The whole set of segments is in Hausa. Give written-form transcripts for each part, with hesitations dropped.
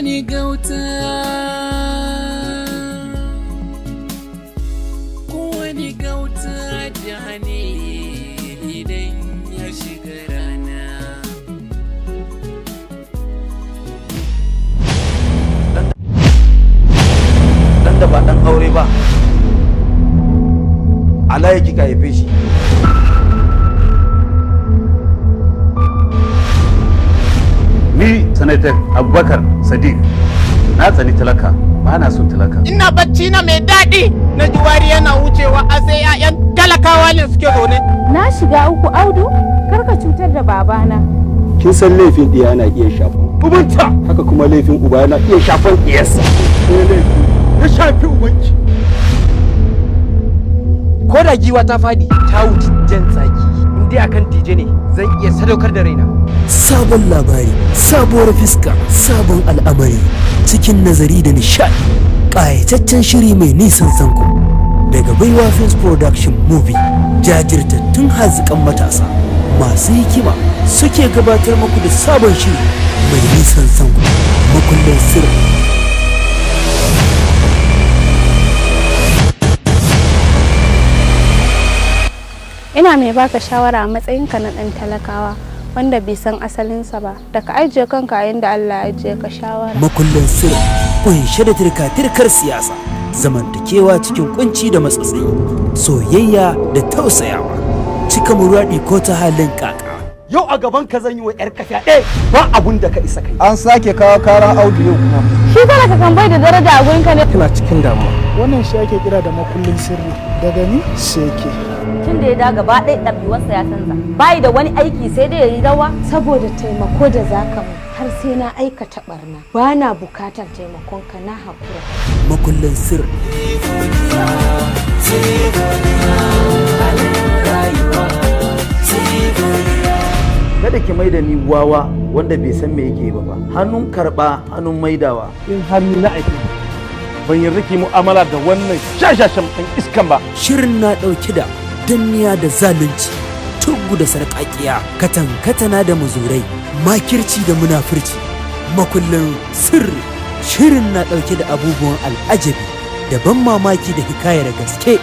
Kowane gauta, kowane gauta ja ne idan ya shiga rana. Dan da ba dan aure ba, alayi kika haife shi. Ni Sanatar Abubakar Sadiq, na tsani talaka, ba na son talaka. Ina bacci na mai daɗi na ji wari yana wucewa, a sai 'ya'yan talakawa ne suke zaune. Na shiga uku Audu, kar ka cutar da babana. Kin san laifin ɗiya na iya shafan ubanta, haka kuma laifin uba yana iya shafan ɗiyarsa. Ko laifi ya shafi ubanki. Ko da giwa ta fadi ta wuce jan tsaki, in dai akan dije ne zan iya sadaukar da raina. Sabon labari, sabuwar fiska, sabon al'amari, cikin nazari da nishadi, ƙayataccen shiri mai nisan zango daga Baiwa Films Production Movie. Jajirtattun haziƙan matasa masu hikima suke gabatar muku da sabon shiri mai nisan zango, Makullin Sirri. Ina mai baka shawara a matsayinka na ɗan talakawa wanda bai san asalinsa ba, da ka ajiye kanka a inda Allah ya ajiye ka shawara. Makullin Sirri kunshe da tirka-tirkar siyasa, zamantakewa cikin kunci da matsatsi, soyayya da tausayawa, cika muradi ko ta halin kaka. Yau a gaban ka zan yi wa 'yar ka fyaɗe, ba abun da ka isa kai. An sake kawo karan Audu yau kuma. Shi talaka kan bai da daraja a gurinka ne. Kina cikin damuwa. Wannan shi ake kira da makullin sirri. Daga ni sai ke. Tun da ya da gaba ɗaya ɗabi'unsa ya canza. Bai da wani aiki sai dai ya yi rawa. Saboda taimako da zaka mu har sai na aikata barna. Ba na bukatar taimakonka, na hakura. Makullin Sirri. Kada ki maida ni wawa wanda bai san me yake ba fa. Hannun karba, hannun maidawa. In har ni na aiki, ban yarda ki mu'amala da wannan shashashan ɗan iskan ba. Shirin na ɗauke da danniya da zalunci, tugu da sarƙaƙiya, katankatana da mazurai, makirci da munafurci. Makullin Sirri. Shirin na ɗauke da abubuwan al'ajabi da ban mamaki da hikayar gaske.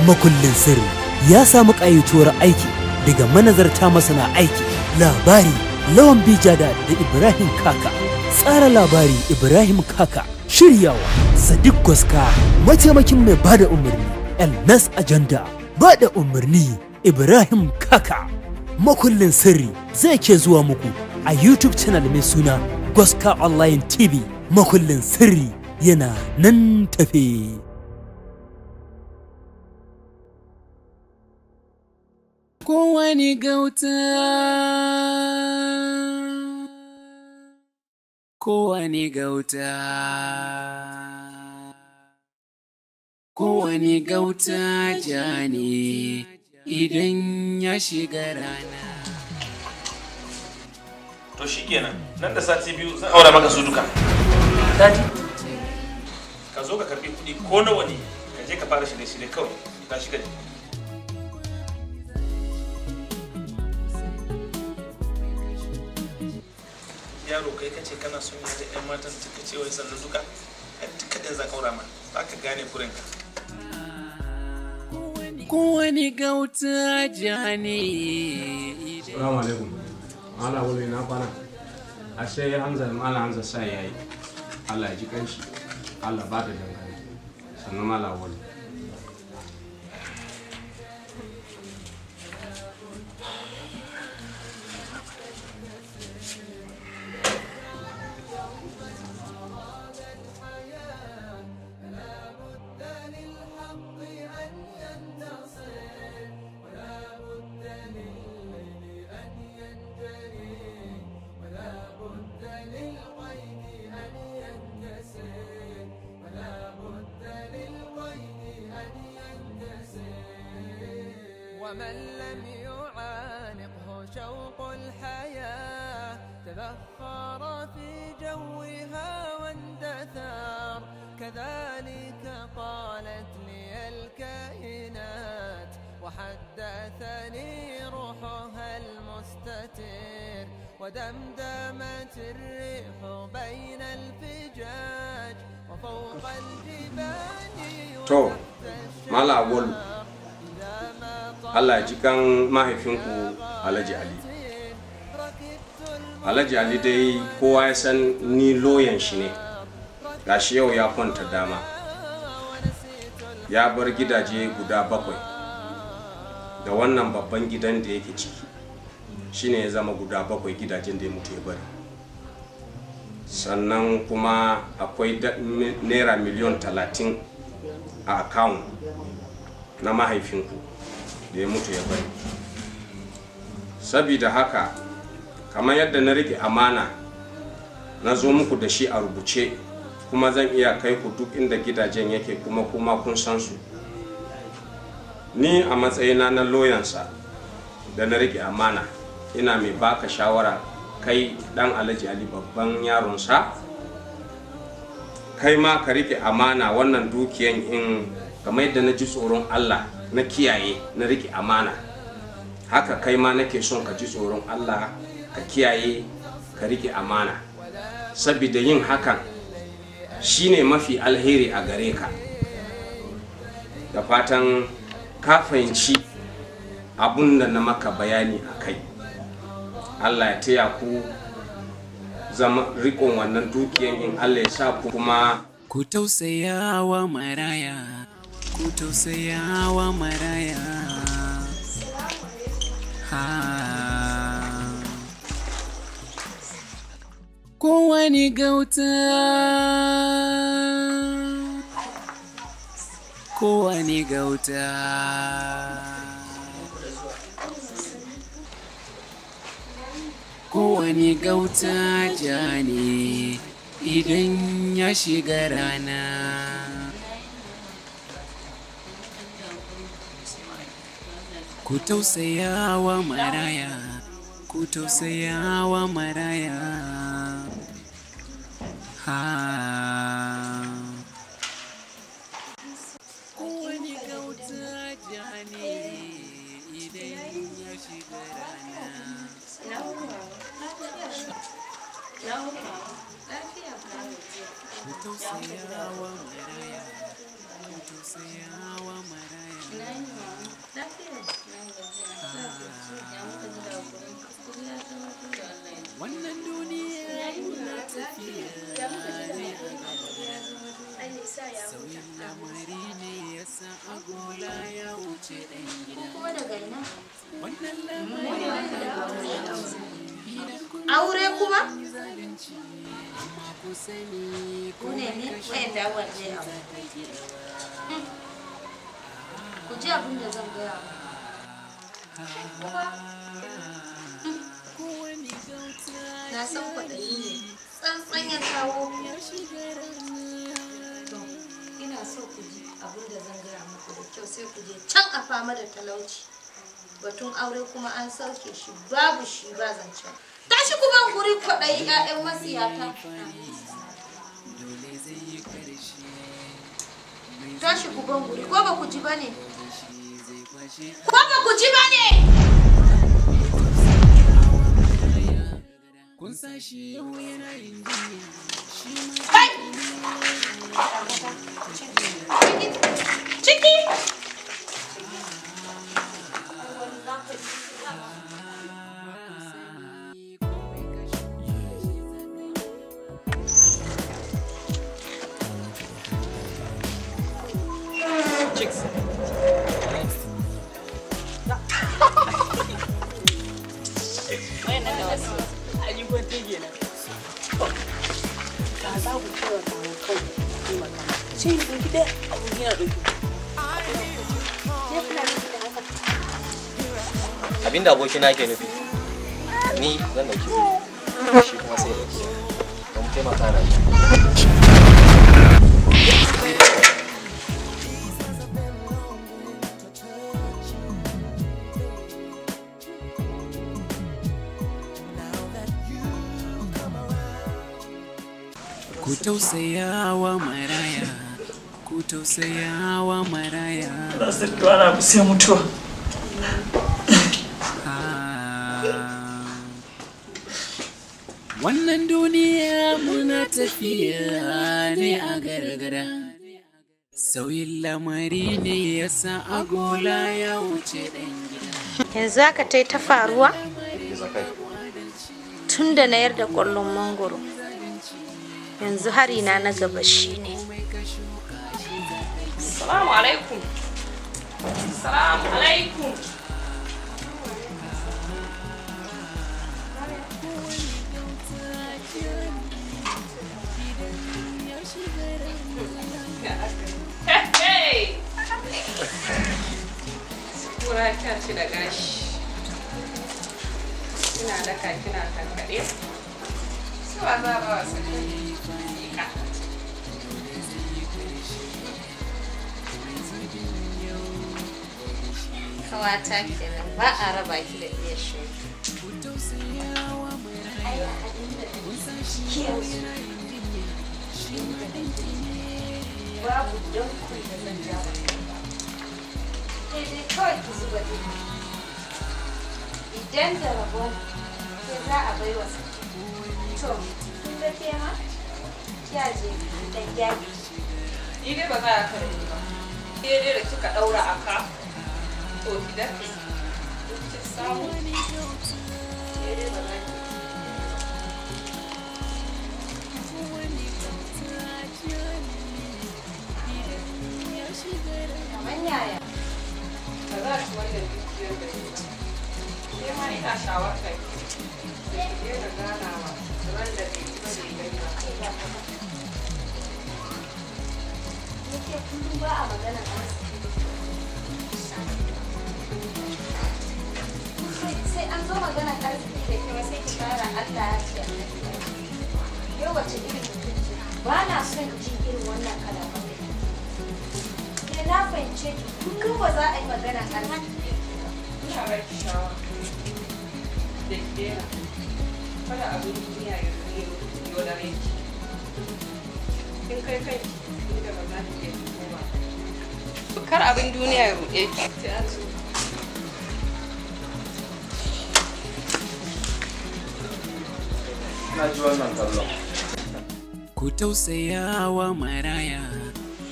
Makullin Sirri ya samu ƙayatuwar aiki daga manazarta masana aiki. Labari Lawan Bijada da Ibrahim Kaka. Tsara labari Ibrahim Kaka. Shiryawa Sadiq Gwaska. Mataimakin mai bada umarni Elnas Agenda. Bada umarni Ibrahim Kaka. Makullin Sirri zai ke zuwa muku a YouTube channel mai suna Gwaska Online TV. Makullin Sirri yana nan tafe. Kowane gauta, kowane gauta, kowane gauta ja ne idan ya shiga rana. To shikenan, nan da sati 2 zan aura maka su duka. Dadi, ka zo ka karbi kuɗi ko nawa ne, ka je ka fara shirye-shirye kawai, ka shiga. Yaro kai kace kana son yi da 'yan matan duka ce wai sannan duka, ai duka ɗin zan aura ma, za ka gane kurinka. Kowane gauta ja ne. Salamu alaikum. Mala wuli na kwana. Ashe Hamza Mala Hamza sai yayi. Allah ya ji kanshi. Allah ba da dangane. Sannan Mala wuli. ومن لم يعانقه شوق الحياة تبخر في جوها واندثار، كذلك قالت لي الكائنات وحدثني روحها المستتير. ودمدمت الريح بين الفجاج وفوق الجبال. To, Mala Awolu, Allah ji kan mahaifinku Alhaji Ali. Alhaji Ali dai kowa ya san ni loyan shi ne, gashi yau ya kwanta dama. Ya bar gidaje guda 7 da wannan babban gidan da yake ciki shine ya zama guda 7 gidajen da ya mutu ya bari. Sannan kuma akwai naira miliyon 30 a akawun na mahaifinku da ya mutu ya bari. Sabida haka, kamar yadda na rike amana na zo muku da shi a rubuce, kuma zan iya kai ku duk inda gidajen yake, kuma kun san su. Ni a matsayina na loyansa da na rike amana, ina mai baka shawara, kai dan Alhaji Ali babban yaronsa, kai ma ka rike amana wannan dukiyan. In kamar yadda na ji tsoron Allah na kiyaye na rike amana, haka kai ma nake son ka ji tsoron Allah ka kiyaye ka rike amana, saboda yin hakan shine mafi alheri a gare ka. Da fatan ka fahimci abun da na maka bayani a kai. Allah ya taya ku zama rikon wannan dukiyan, in Allah ya sa ku kuma ku tausaya wa maraya, ku tausaya wa maraya. Ha. Kowane gauta, kowane gauta. Kowane gauta ja ne idan ya shiga rana. Ku tausaya wa maraya, ku tausaya wa maraya. Ha. Kowane gauta ja ne idan ya shiga rana. Ku tausaya wa maraya, ku tausaya wa maraya. Wannan duniya na tafiya ne, sauyin lamari ne ya sa agola ya wuce ɗan gida. Wannan lamari. Aure kuma? Ku ne ne wayan da waje abu. Ku ji abin da zan gaya muku. Na san kwaɗayi ne tsantsan ya kawo ku. To, ina so ku ji abin da zan gaya muku da kyau, sai ku je can a fama da talauci. Batun aure kuma an sauke shi, babu shi ba zancen. Tashi ku ban guri, kwaɗayi 'ya'yan masiyata. Tashi ku ban guri, ko ba ku ji ba ne? Ko ba ku ji ba ne? Kai! Ciki! Chicks. Abinda abokina ke nufi, ni zan dauki shi kuma sai dauki don taimaka da shi. Ku tausaya wa maraya, ku tausaya wa maraya. Allah sarki, wani abu sai mutuwa. Wannan duniya muna tafiya ne a gargara. Sauyin lamari ne ya sa agola ya wuce ɗan gida. Yanzu haka ta yi ta faruwa tun da na yarda ƙwallon mangoro. Yanzu hari na na gaba shine. Salamu alaikum. Salamu alaikum. Hey! Kura kya ci da gashi. Kina daka kina tankaɗe. Suwa za ba wa sakin miƙa. Kawata kenan ba a raba ki da iya shege. Ai a halin da ciki yanzu. Babu dankon da zan ja ba. Sai dai kawai ki zuba ido. Idan da rabon ke za a bai wa saki. To, kin ga ke ma? Kya je dan gyagi. Ni dai ba za a karbe ba. Ke dai da kika ɗaura a ka, to ki dafe. In kin samu, ke dai ba za ki. Kamar yaya? Ba za a ci wannan dukiyar da ni ba. Ke ma ina shawartar ki. Da ki daina ganawa da wanda bai ci ba bai gani ba. Nake kullum ba a magana arziki. Sai an zo magana arziki da ke sai ki fara Allah ya ce annabi ya ce. Yau wace irin mutum ce? Ba na son jin irin wannan kalaman da kike. Ke na fahimce ki kullum ba za a yi magana arziki da ke ba. Ina ba ki shawara da ki daina. Kada abin duniya ya zo ya yaudare ki. Kin kai kanki inda ba za ki iya fito ba. Kar abin duniya ya ruɗe ki. Sai an zo. Na ji wannan kallon. Ku tausayawa maraya,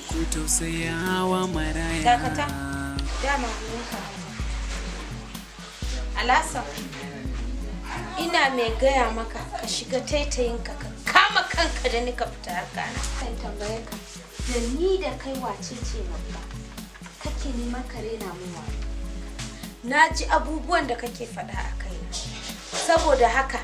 ku tausayawa maraya. Dakata, dama gurinka. Alhassan, ina mai gaya maka ka shiga taitayinka ka kama kanka da ni ka fita harka na. Kan tambaye ka, da ni da kai wace ce babba? Kake neman ka rena mun wayo. Na ji abubuwan da kake faɗa a kaina. Saboda haka,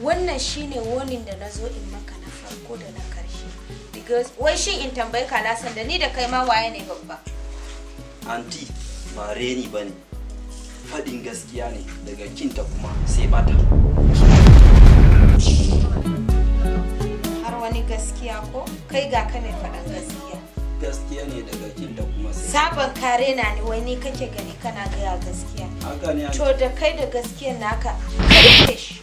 wannan shine warning da na zo in maka na farko da na karshe. Because wai shin in tambaye ka Alhassan da ni da kai ma waye ne babba? Anti ba reni ba ne, faɗin gaskiya ne daga kinta kuma sai bata. Har wani gaskiya ko? Kai ga ka mai faɗan gaskiya. Gaskiya ne daga kinta kuma sai. Sabon kare na ne wai ni kake gani kana gaya gaskiya. Haka ne To da kai da gaskiyan naka ka rike shi.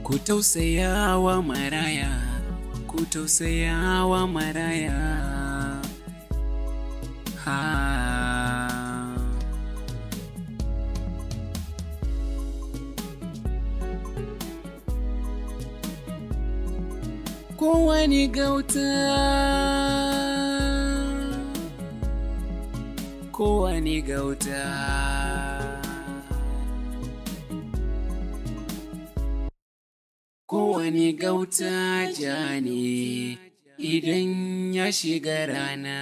Ku tausayawa maraya, ku tausayawa maraya. Ha. Kowane gauta, kowane gauta. Kowane gauta ja ne idan ya shiga rana.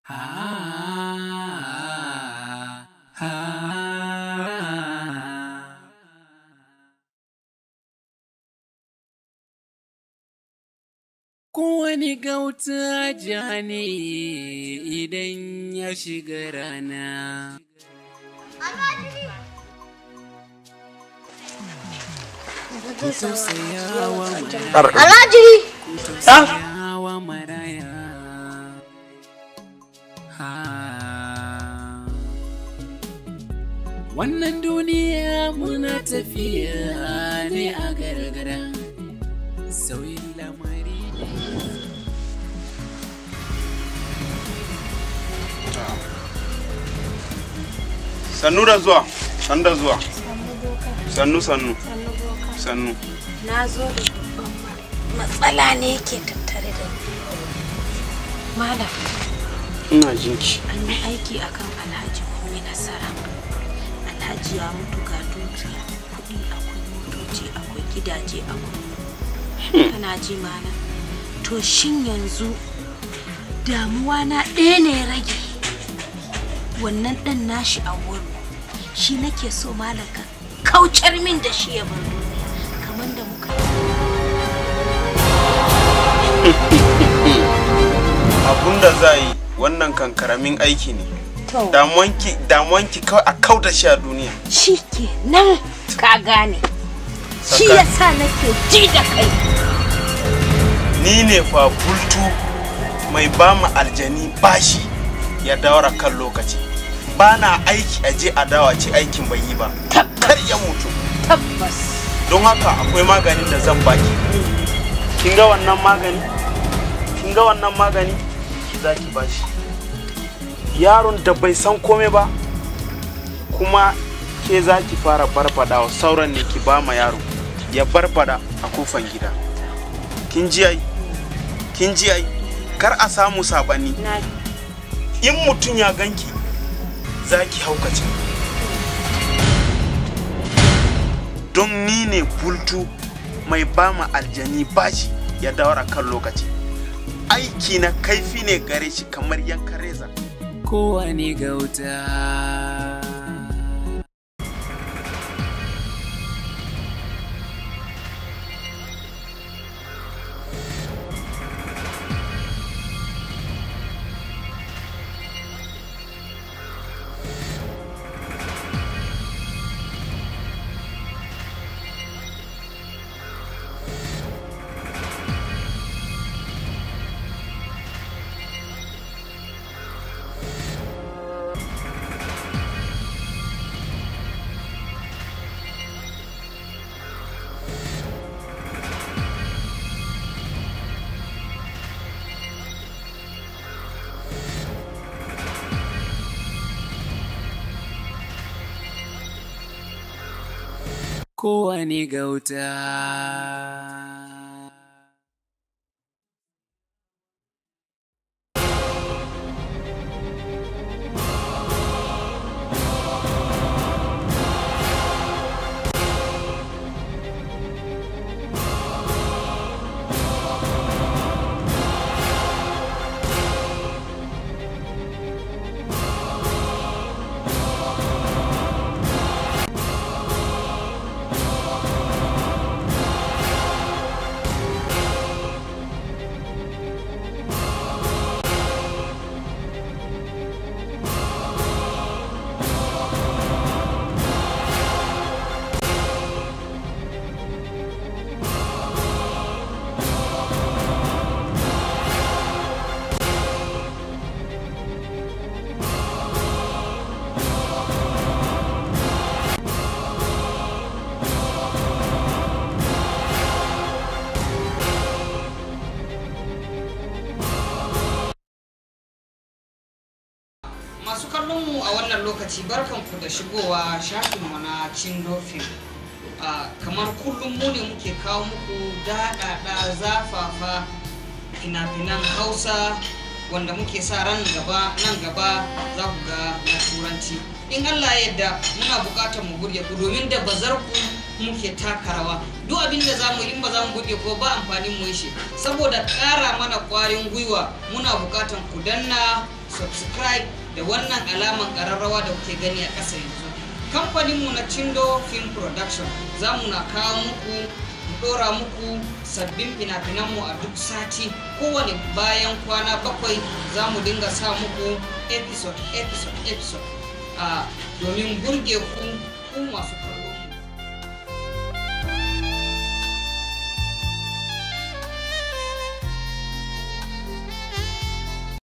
Ha, ha, Kowane gauta ja ne idan ya shiga rana. Ku tausayawa maraya. Alhajiri! Ku tausayawa maraya. Ha. Wannan duniya muna tafiya ne a gargara. Sauyin lamari ne. Sannu da zuwa, sannu da zuwa. Sannu sannu. Sannu. Na zo da babban matsala ne yake tattare da ni. Malam. Ina jinki. An yi aiki akan Alhaji mun yi nasara. Alhaji ya mutu ga dukiya, kuɗi akwai, motoci akwai, gidaje akwai. Kana ji malam. To shin yanzu damuwa na ɗaya ne rage. Wannan ɗan nashi a wurin shi nake so malam ka kaucar min da shi ya bar duniya kamar da muka Abun da za yi wannan kankaramin aiki ne. Damuwanki kawai a kauda shi a duniya. Shi ke nan ka gane. Shi yasa nake ji da kai. Ni ne fa bultu mai ba mu aljani bashi ya daura kan lokaci. Ba na aiki a je a dawa ce aikin bai yi ba. Kar ya mutu. Tabbas. Don haka akwai maganin da zan baki. Kin ga wannan magani? Kin ga wannan magani? Ki za ki bashi. Yaron da bai san komai ba kuma ke za ki fara barbadawa, sauran ne ki ba ma yaro ya barbada a kofan gida. Kin ji ai? Kin ji ai? Kar a samu sabani. In mutum ya ganki za ki haukace. Don ni ne bultu mai ba ma aljani bashi ya daura kan lokaci. Aiki na kaifi ne gare shi kamar yankan reza. Kowane gauta. Kowane gauta. Masu kallon mu a wannan lokaci, barkanku da shigowa shafinmu na Chindo Film. Kamar kullum mu ne muke kawo muku daɗaɗa zafafa fina-finan Hausa wanda muke sa ran gaba nan gaba za ku ga na Turanci. In Allah ya yarda, muna buƙatar mu burge ku domin da bazar ku muke taka rawa. Duk abin da za mu yi, in ba za mu burge ku ba, amfanin mu yi shi. Saboda ƙara mana ƙwarin gwiwa, muna buƙatar ku danna subscribe da wannan alaman ƙararrawa da kuke gani a ƙasa yanzu. Kamfaninmu na Chindo Film Production za mu na kawo muku, mu ɗora muku sabbin fina-finanmu a duk sati. Kowane bayan kwana 7 za mu dinga sa muku episode, episode, episode, domin burge ku, ku masu kallo.